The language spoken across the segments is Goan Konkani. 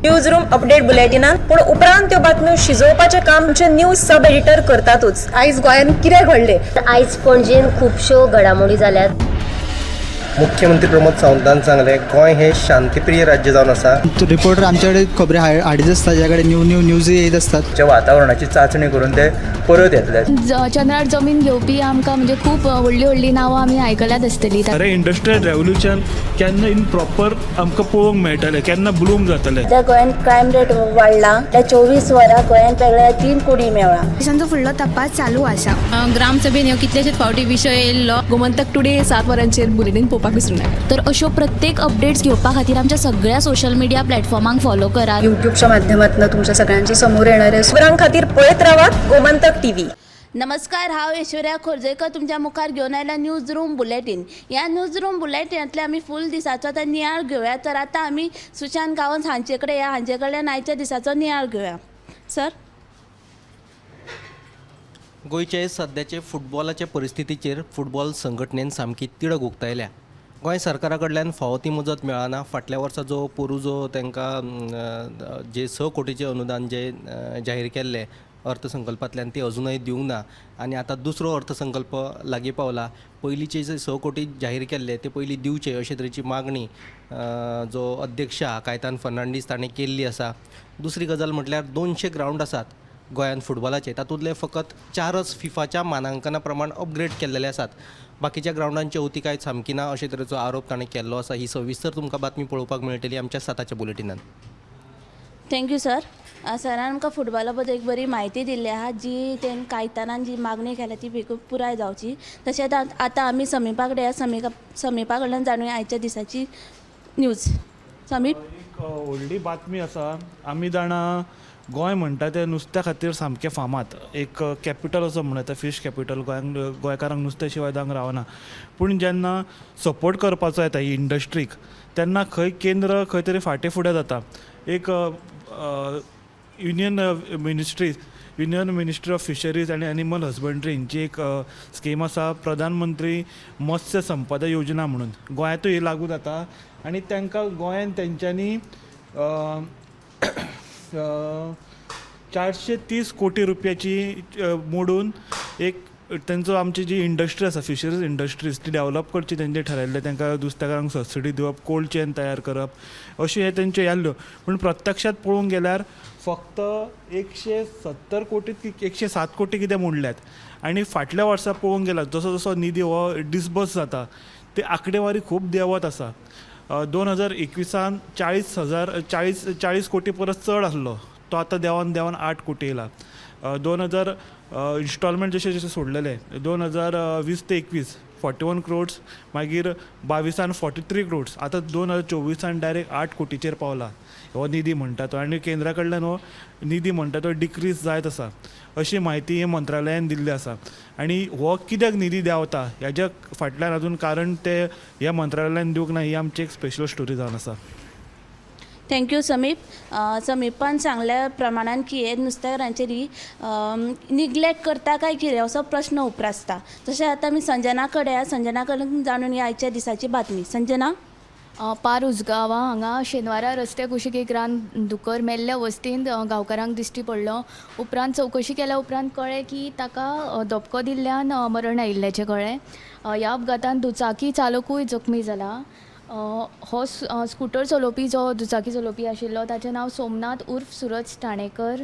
News room update बुलेटिनान. पूण उपरांत त्यो बातम्यो शिजोवपाचें काम आमचे न्यूज सब एडिटर करतातूच. आयज गोंयांत कितें घडलें? आयज पणजेन खुबश्यो घडामोडी जाल्यात. मुख्यमंत्री प्रमोद सावंतान सांगलें, गोंय हें शांतीप्रिय राज्य जावन आसा. रिपोर्टर आमच्याकडे खबरी हाडीत आसता, ज्या कडेन न्यू न्यू न्यूज येत आसतात. च्या वातावरणाची चांचणी करून ते परत येतले. चंद्रार जमीन घेवपी आमकां म्हणजे खूब व्हडलीं व्हडलीं नांवां आमी आयकल्यात आसतलीं. खरें इंडस्ट्रियल रेवोल्युशन केन्ना इन प्रॉपर आमकां पळोवंक मेळटलें, केन्ना ब्लूम जातलें? सध्या गोंयांत क्रायम रेट वाडला. त्या 24 वरां गोंयांत वेगळ्या तीन कुडी मेवळा. पोलिसांचो फुडलो तपास चालू आसा. ग्रामसभेन ह्यो कितलेशेच फावटी विशय येयल्लो. गोमंतक टुडे 7 वरांचेर बुलेटीन पळोवपाक विसरूं नाका. तर अश्यो प्रत्येक अपडेट्स घेवपा खातीर आमच्या सगळ्या सोशल मिडिया प्लॅटफॉर्मांक फॉलो करात. युट्यूबच्या माध्यमातून तुमच्या सगळ्यांच्या समोर येणार आहे. खबरां खातीर पळयत रावात गोमंतक टीव्ही. नमस्कार, हांव ऐश्वर्या खोर्जेकर तुमच्या मुखार घेवन आयला न्यूज रूम बुलेटीन. ह्या न्यूज रूम बुलेटिनांतले आमी फूल दिसाचो आतां नियाळ घेवया. तर आतां आमी सुशांत गांवस हांचे कडेन या, हांचे कडल्यान आयच्या दिसाचो नियाळ घेवया. सर. गोंयचे सद्याचे फुटबॉलाचे परिस्थितीचेर फुटबॉल संघटनेन सामकी तिडक उक्तायल्या. गोंय सरकारा कडल्यान फावो ती मजत मेळना. फाटल्या वर्सा जो पोरूं जो तांकां जे 6 कोटीचें अनुदान जे जाहीर केल्लें अर्थसंकल्पांतल्यान, ती अजुनय दिवंक ना आनी आतां दुसरो अर्थसंकल्प लागीं पावला. पयलींचे जे 6 कोटी जाहीर केल्ले ते पयलीं दिवचे अशे तरेची मागणी जो अध्यक्ष आहा कायतान फर्नांडीस ताणें केल्ली आसा. दुसरी गजाल म्हटल्यार 200 ग्रावंड आसात गोंयांत फुटबॉलाचे, तातूंतले फकत चारच फिफाच्या मानांकना प्रमाण अपग्रेड केल्लेले आसात. बाकीच्या ग्रावंडांची अवतिकाय सामकी ना अशे तरेचो आरोप ताणें केल्लो आसा. ही सविस्तर तुमकां बातमी पळोवपाक मेळटली आमच्या 7च्या बुलेटिनान. Thank you sir. सरान आमकां फुटबॉला बद्दल एक बरी म्हायती दिल्ली आहा, जी तेण कायतानान जी मागणी केल्या ती बेगीन पुराय जावची. तशेंच आतां आमी समीपा कडेन या, समीपा कडल्यान जाणुया आयच्या दिसाची न्यूज. समीप. एक व्हडली बातमी आसा. आमी जाणा, गोंय म्हणटा तें नुस्त्या खातीर सामकें फामाद. एक कॅपिटल असो म्हणूं येता, फीश कॅपिटल. गोंयांक, गोंयकारांक नुस्त्या शिवाय जावंक रावना. पूण जेन्ना सपोर्ट करपाचो येता ही इंडस्ट्रीक, तेन्ना खंय केंद्र खंय तरी फाटीं फुडें जाता. एक Union Ministry of Fisheries आनी एनिमल हजबंड्री हांची एक स्कीम आसा, प्रधानमंत्री मत्स्य संपदा योजना म्हणून. गोंयांतूय ही लागू जाता आनी तांकां गोंयांत तेंच्यांनी 430 कोटी रुपयाची मोडून एक तेंचो आमची जी इंडस्ट्री आसा, फिशरीज इंडस्ट्रीज, ती डेवलप करची तेंचे ठरयल्लें. तांकां नुस्तेकारांक सबसिडी दिवप, कोल्ड चेन तयार करप, अशें हें तेंचें आसल्यो. पूण प्रत्यक्षात पळोवंक गेल्यार फक्त 170 कोटी की 107 कोटी कितें मोडल्यात. आनी फाटल्या वर्सा पळोवंक गेल्यार जसो जसो निधी हो डिसबर्स जाता, ती आंकडेवारी खूब देंवत आसा. 2021आन 40 हजार 40 40 कोटी परस चड आसलो, तो आतां देंवन देंवन 8 कोटी येयला. 2000 इन्स्टॉलमेंट जशे जशे सोडलेले, 2020 ते 21 41 क्रोड्स, मागीर 22आन 43 क्रोड्स, आतां 2024आन डायरेक्ट 8 कोटीचेर पावला हो निधी म्हणटा तो. आनी केंद्रा कडल्यान हो निधी म्हणटा तो डिक्रीज जायत आसा, अशी म्हायती मंत्रालयान दिल्ली आसा. आनी हो कित्याक निधी देंवता हेज्या फाटल्यान अजून कारण ते ह्या मंत्रालयान दिवंक ना. ही आमची एक स्पेशल स्टोरी जावन आसा. Thank you समीप. समीपान सांगल्या प्रमाणान की हे नुस्तेकारांचेर ही निग्लेक्ट करता काय कितें असो प्रश्न उप्रासता. तशें आतां आमी संजना कडेन या, संजना कडेन जाणून घेया आयच्या दिसाची बातमी. संजना. पार उजगांवां हांगा शेनवारा रस्त्या कुशीक एक रान दुकर मेल्ल्या अवस्थेंत गांवकारांक दिश्टी पडलो. उपरांत चवकशी केल्या उपरांत कळ्ळें की ताका धपको दिल्ल्यान मरण आयिल्ल्याचें कळ्ळें. ह्या अपघातान दुचाकी चालकूय जखमी जाला. हो स्कुटर चलोवपी, जो दुचाकी चलोवपी आशिल्लो, ताचें नांव सोमनाथ उर्फ सुरज ठाणेकर.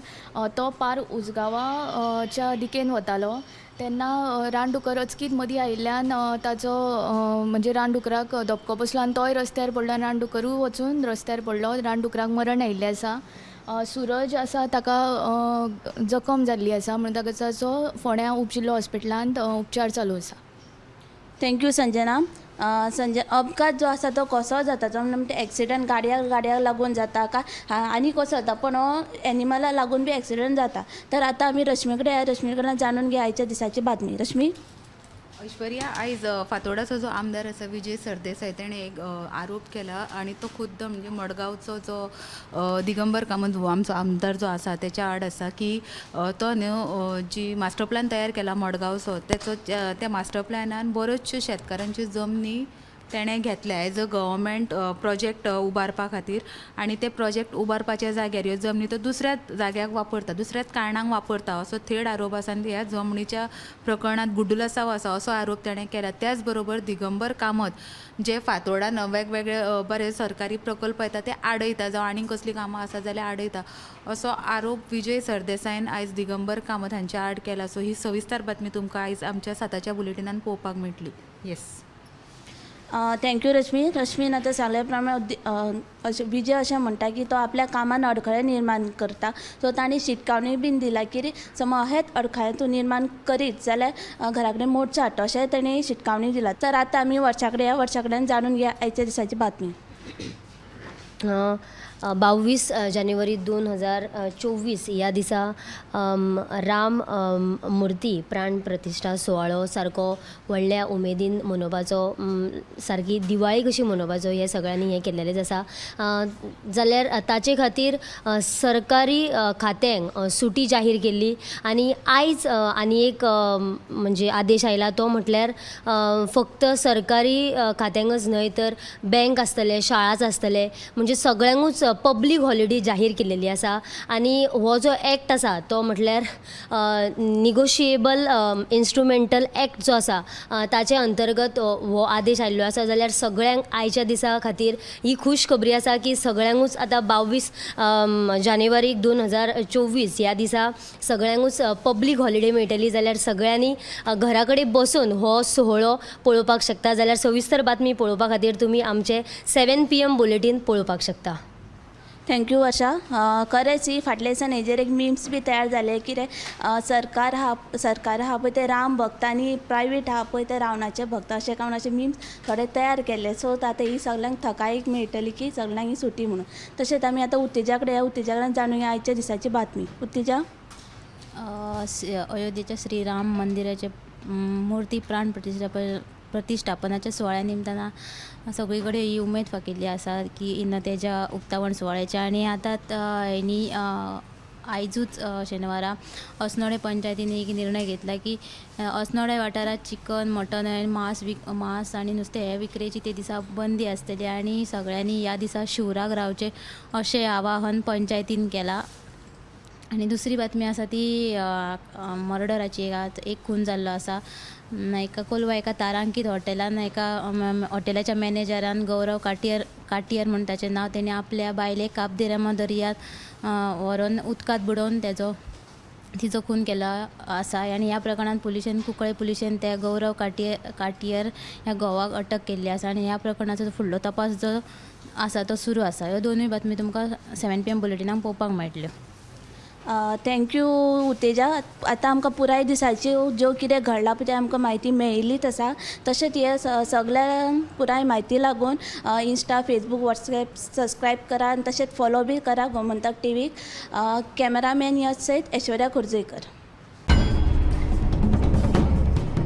तो पार उजगांवाच्या दिकेन वतालो तेन्ना रानडुकर अचकीत मदीं आयिल्ल्यान ताचो म्हणजे रानडुकराक धपको बसलो आनी तोय रस्त्यार पडलो आनी रानडुकरूय वचून रस्त्यार पडलो. रानडुकराक मरण आयिल्लें आसा. सुरज आसा ताका जखम जाल्ली आसा, म्हणून ताका ताचो फोंड्या उपजिल्लो हॉस्पिटलांत उपचार चालू आसा. Thank you Sanjana. Sanjay, अपघात जो आसा तो कसो जाता, जो म्हणटा एक्सिडंट गाडयाक गाडयाक लागून जाता काय आनी कसो जाता, पण हो एनिमला लागून बी एक्सिडंट जाता. तर आतां आमी रश्मी कडेन या, रश्मी कडल्यान जाणून घेया आयच्या दिसाची बातमी. रश्मी. ऐश्वर्या, आयज फातोर्डाचो जो आमदार आसा विजय सरदेसाय, तेणें एक आरोप केला आनी तो खुद्द म्हणजे मडगांवचो जो दिगंबर कामत हो आमचो आमदार जो आसा तेच्या आड आसा की तो न्हू जी मास्टर प्लॅन तयार केला मडगांवचो, तेचो त्या मास्टर प्लॅनान बऱ्योचश्यो शेतकारांच्यो जमनी तेणें घेतल्या एज अ गव्हर्मेंट प्रोजेक्ट उबारपा खातीर आनी ते प्रोजेक्ट उबारपाच्या जाग्यार ह्यो जमनी तो दुसऱ्याच जाग्याक वापरता, दुसऱ्याच कारणांक वापरता असो थेट आरोप आसा आनी ह्या जमनीच्या प्रकरणांत गुड्डुलसांव आसा असो आरोप तेणें केला. त्याच बरोबर दिगंबर कामत जे फातोर्डान वेगवेगळे बरे सरकारी प्रकल्प येता ते आडयता जावं आनीक कसलीं कामां आसा जाल्यार आडयता असो आरोप विजय सरदेसायान आयज दिगंबर कामत हांच्या आड केला. सो ही सविस्तर बातमी तुमकां आयज आमच्या 7च्या बुलेटिनान पळोवपाक मेळटली. येस, thank you रश्मी. रश्मीन आतां सांगल्या प्रमाणे अशें विजय अशें म्हणटा की तो आपल्या कामान अडखळे निर्माण करता. सो तांणी शिटकावणी बीन दिला की समज अहेच अडखळे तूं निर्माण करीत जाल्यार घरा कडेन मोर्चा हाडटा अशेंय तांणी शिटकावणी दिला. तर आतां आमी वर्षा कडेन या, वर्षा कडेन जाणून घेया आयच्या दिसाची बातमी. 22 जानेवारी 2024 ह्या दिसा राम मुर्ती प्राण प्रतिश्ठा सुवाळो सारको व्हडल्या उमेदीन मनोवपाचो, सारकी दिवाळी कशी मनोवपाचो हें सगळ्यांनी हें केल्लेलेंच आसा. जाल्यार ताचे खातीर सरकारी खात्यांक सुटी जाहीर केल्ली आनी आयज आनी एक म्हणजे आदेश आयला तो म्हटल्यार फक्त सरकारी खात्यांकच न्हय तर बँक आसतले, शाळाच आसतले, म्हणजे सगळ्यांकूच पब्लीक हॉलिडे जाहीर केलेली आसा. आनी हो जो एक्ट आसा तो म्हटल्यार निगोशिएबल इन्स्ट्रुमेंटल एक्ट जो आसा ताचे अंतर्गत हो आदेश आयिल्लो आसा. जाल्यार सगळ्यांक आयच्या दिसा खातीर ही खूश खबरी आसा की सगळ्यांकूच आतां 22 जानेवारी 2024 ह्या दिसा सगळ्यांकूच पब्लीक हॉलिडे मेळटली. जाल्यार सगळ्यांनी घरा कडेन बसून हो सुवाळो पळोवपाक शकता. जाल्यार सविस्तर बातमी पळोवपा खातीर तुमी आमचे 7 PM bulletin पळोवपाक शकता. Thank you वर्षा. खरेंच ही फाटल्या दिसान हेजेर एक मिम्स बी तयार जाले कितें सरकार आहा पळय ते राम भक्त आनी प्रायवेट आहा पळय ते रावणाचे भक्त अशें काय म्हणून अशे मिम्स थोडे तयार केल्ले. सो आतां ही सगल्यांक थकायक मेळटली की सगल्यांक ही सुटी म्हणून. तशेंच आमी आतां उत्तेजा कडेन या, उत्तेजा कडेन जाणून घेया आयच्या दिसाची बातमी. उत्तेजा. अयोध्येच्या श्रीराम मंदिराचे मूर्ती प्राण प्रतिष्ठापनाच्या सुवाळ्या निमतान सगळी कडेन ही उमेद फाकिल्ली आसा की इन तेज्या उक्तावण सुवाळ्याच्या. आनी आतां हेणी आयजूच शेनवारा अस्नोडें पंचायतीन एक निर्णय घेतला की अस्नोडें वाठारांत चिकन, मटन आनी मांस आनी नुस्तें हे विक्रेची ते दिसा बंदी आसतली आनी सगळ्यांनी ह्या दिसा शिवराक रावचें अशें आवाहन पंचायतीन केलां. आनी दुसरी बातमी आसा ती मर्डराची. एक खून जाल्लो आसा एका कोलवा एका तारांकीत हॉटेलान एका हॉटेलाच्या मॅनेजरान गौरव काटियर म्हूण ताचें नांव, तेणें आपल्या बायलेक काब दे राम दर्यांत व्हरोन उदकांत बुडोवन तिचो खून केलो आसा. आनी ह्या प्रकरणांत कुंकळे पुलिशेन त्या गौरव काटियर ह्या घोवाक अटक केल्ली आसा आनी ह्या प्रकरणाचो फुडलो तपास जो आसा तो सुरू आसा. ह्यो दोनूय बातमी तुमकां 7 PM बुलेटिनाक पळोवपाक मेळटल्यो. Thank you Utteja. आतां आमकां पुराय दिसाची ज्यो कितें घडलां पळय तें आमकां म्हायती मेळिल्लीच आसा. तशेंच हे सगळ्यांक पुराय म्हायती लागून इन्स्टा, फेसबूक, वॉट्सएप सबस्क्रायब करा आनी तशेंच फॉलो बी करा गोमंतक टीव्हीक. कॅमेरामॅन यश सयत ऐश्वर्या खोर्जुंवेकर.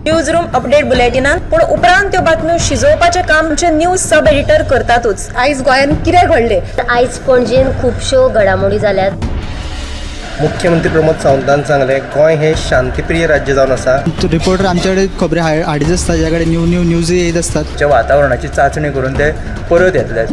न्यूज रूम अपडेट बुलेटिनान पूण उपरांत त्यो बातम्यो शिजोवपाचें काम आमचे न्यूज सब एडिटर करतातूच. आयज गोंयांत कितें घडलें? आयज पणजेन खुबश्यो घडामोडी जाल्यात. मुख्यमंत्री प्रमोद सावंतान सांगलें, गोंय हें शांतीप्रिय राज्य जावन आसा. रिपोर्टर आमच्याकडे खबरी हाडीत आसता, ज्या कडेन न्यू न्यू न्यूज येत आसतात. वातावरणाची चांचणी करून ते परत येतले.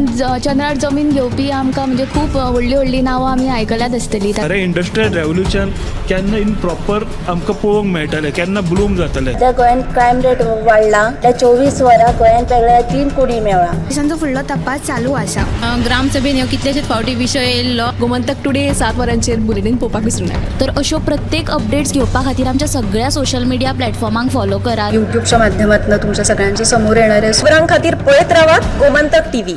चंद्रार जमीन घेवपी आमकां म्हणजे खूब व्हडलीं व्हडलीं नांवां आमी आयकल्यात आसतलीं. खरें इंडस्ट्रियल रेवोल्युशन केन्ना इन प्रॉपर आमकां पळोवंक मेळटलें, केन्ना ब्लूम जातलें. सध्या गोंयांत क्रायम रेट वाडला. त्या 24 वरां गोंयांत वेगळ्या 3 कुडी मेळ्ळा. पोलिसांचो फुडलो तपास चालू आसा. ग्रामसभेन ह्यो कितलेशेच फावटी विशय येयल्लो. गोमंतक टुडे 7 वरांचेर बुलेटीन पळोवपाक विसरूं नाका. तर अश्यो प्रत्येक अपडेट्स घेवपा खातीर आमच्या सगळ्या सोशल मिडिया प्लॅटफॉर्मांक फॉलो करात. यूट्यूबच्या माध्यमातून तुमच्या सगळ्यांच्या समोर येणारे खबरां खातीर पळयत रावात गोमंतक टीव्ही.